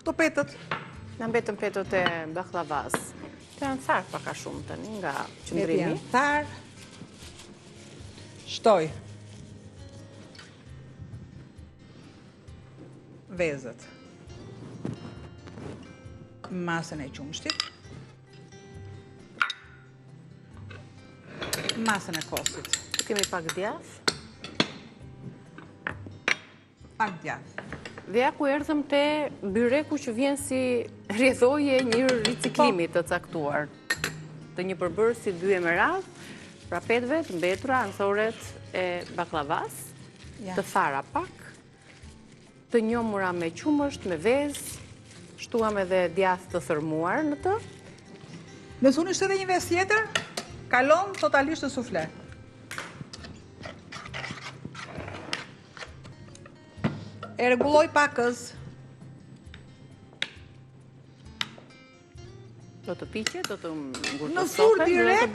Këto petët. Na mbetën petët e bakllavas. Të janë tharë pak a shumë tani nga qëndrimi. Janë tharë. Shtoj. Vezët. Masën e qumështit. Masën e kosit. Të kemi pak djathë. Pak djathë. Dhe ja ku erdhëm te byreku që vjen si rrjedhojë e një riciklimi po. të caktuar. Të një përbërësi dy e me radhë, pra petëve të mbetura anësoret e bakllavas, të thara pak, të njomura me qumësht, me vezë, shtuam edhe djathë të thërmuar në të. Nëse unë shtoj edhe një vezë tjetër, kalon totalisht në sufle. E rregulloj pakëz. Do të piqet, do të ngurtësohet. Në furrë direkt.